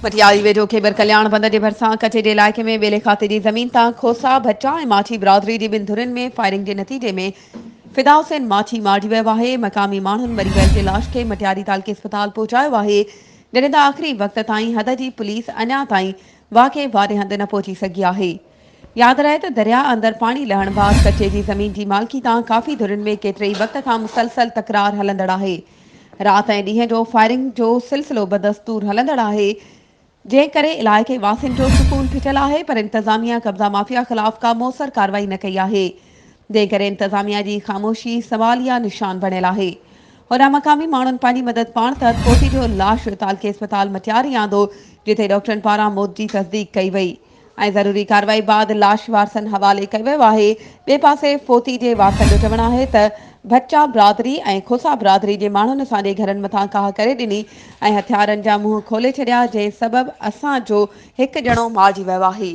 مٽياري ويجهو کيبر ڪلياڻ بند جي ڀرسان ڪچي جي علائقي ۾ ٻيلي کاتي جي زمين تان کوسا، ڀچا ۽ ماڇي برادري جي ٻن ڌرين ۾ فائرنگ جي نتيجي ۾ فدا حسين ماڇي مارجي ويو آهي. مقامي ماڻهن مري ويل جي لاش کي مٽياري تعلقي اسپتال پهچايو آهي جڏهن ته آخري وقت تائين حد جي پوليس اڃا تائين واقعي واري هنڌ نه پهچي سگهي آهي. ياد رهي ته درياء اندر پاڻي لهڻ بعد ڪچي جي زمين جي مالڪي تان ڪافي ڌرين ۾ ڪيتري ئي وقت کان مسلسل تڪرار هلندڙ آهي. رات ۽ ڏينهن جو فائرنگ جو سلسلو بدستور هلندڙ آهي، جنهن ڪري علائقي واسين جو سڪون ڦٽل آهي پر انتظاميا قبضا مافيا خلاف ڪا موثر ڪارروائي نه ڪئي آهي، جنهن ڪري انتظاميا جي خاموشي سواليا نشان بڻيل آهي. هوڏانهن مقامي ماڻهن پنهنجي مدد پاڻ تحت فوتي جو لاش تعلقي اسپتال مٽياري آندو، جتي ڊاڪٽرن پاران موت جي تصديق ڪئي وئي. ۽ ضروري ڪارروائي بعد لاش وارثن حوالي ڪيو ويو آهي، ٻئي پاسي فوتي جي وارثن جو چوڻ آهي ته ڀچا برادري ۽ کوسا برادري جي ماڻهن اسان جي گهرن مٿان ڪاهه ڪري ڏني ۽ هٿيارن جا منهن کولي ڇڏيا جنهن سبب اسان جو هڪ ڄڻو مارجي ويو آهي.